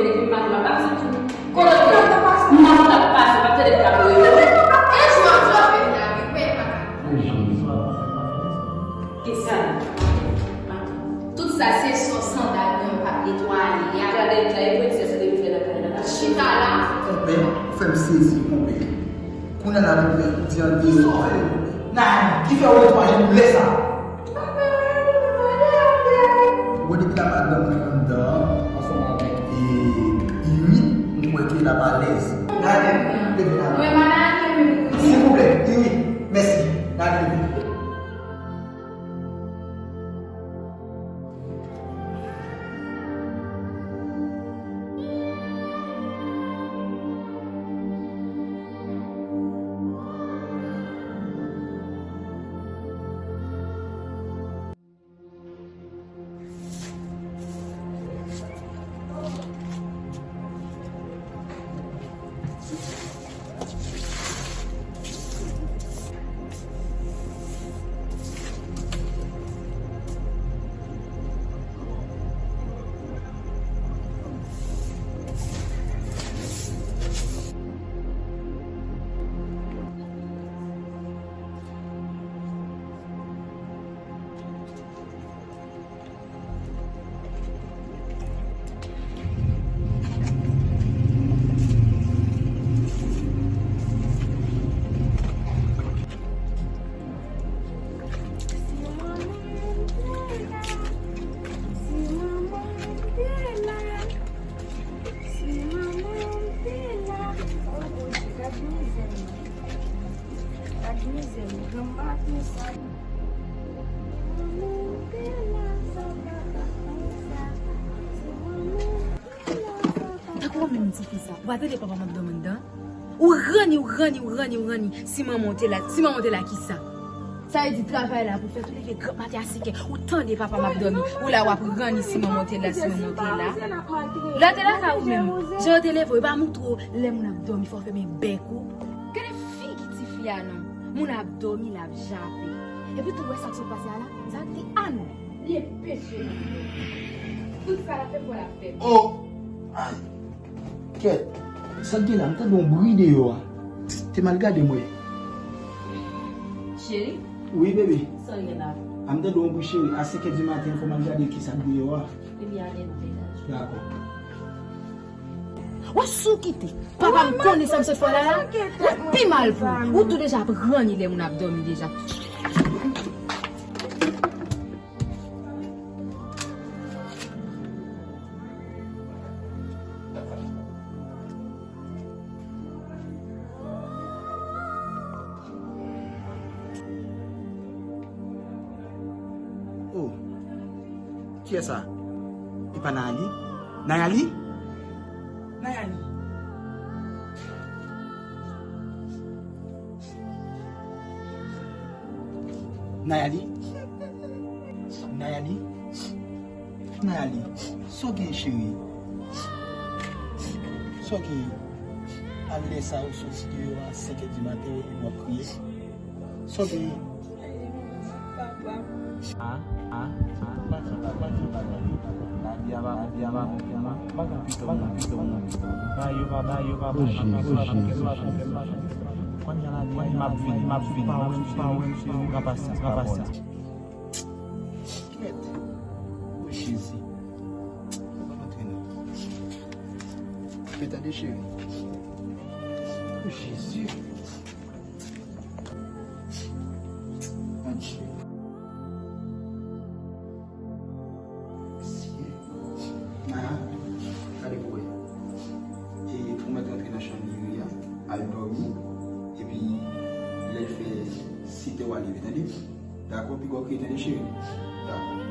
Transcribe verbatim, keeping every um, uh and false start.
Depi maten m ap ap soti. Kote w t ap pase? M ap t ap pase, m ap tande l t ap rele. E jwe w jwe, men la, wi, men pa. Kisa? Tout sa se sò sandal mwen yo p ap netwaye a. Gade l la, e prensès li vle nan kay la. Chita la. Konpè, ou fè m sezi, konpè. Kounye a la, konpè, ou di an deyò. Nan, ki fè w netwaye m lè sa? Bon, depi la madanm mwen anndan an, ansanm avèk, e, Iri, m kwè ke l ap alèz. Gade, leve la. Silvouplè, Iri, mèsi. Gade, leve. Tankou ou menm tifi sa, ou pa tande papa m ap dòmi anndan? Ou ranni, ou ranni, ou ranni, ou ranni. Si manman w te la, si manman w te la, kisa? Sa vle di travay la pou fèt, ou leve gran maten a senkè, ou tande papa m ap dòmi, ou la w ap ranni si manman w te la, si manman w te la. Lè w te lakay ou menm, jan yo te leve w, yo pa montre w lè moun ap dòmi, fò w fèmen bèk ou. Gade figi tifi a non, moun ap dòmi, l ap jape. Epi tou, w wè sa k sot pase a la? Sa te a nou. Li enpeche nou. Tout sa l ap fè, fò l ap fè. Oh! Ay! Kèt! Sa k gen la? M tande yon bri deyò a. Te m al gade m wè. Cheri? Wi, bebe. Sa w gen la? A, m tande yon bri, cheri. A senkè di maten, fò m al gade ki sa k deyò a. Epi ale nan etaj. Dakò. Wè si w kite papa m konnen sa m sot fè w la, la, l ap pi mal pou ou. Ou tou deja ap ranni lè moun ap dòmi deja. Oh, kiyès sa? E pa Nayali? Nayali? Nayali? Nayali? Nayali? Nayali, sa w gen, cheri? Sa w gen? A lè sa a ou soti deyò a senkè di maten, epi w ap kriye? Sa w gen? Papa. Ah, ah, ah, pa di, pa di, pa di. Lavi a pa bon, lavi a pa bon pou mwen. M pa ka pito moun, pito moun. Ba yo, ba, ba yo, ba, ba yo, ba, ba yo, ba, ba yo. Kounye a lavi a, m ap vini, m ap vini, m ap vini, cheri, pran pasyans, pran pasyans. Kèt. O Jezi. Antre non. Men tande, cheri. O Jezi. Adye. Mesye. Naya, gade pou wè. E pwomèt rantre nan chanm Iri a, al dòmi, epi lè l fè sèt è w a leve, tande? Dakò, piga w kriye, tande, cheri? Dakò.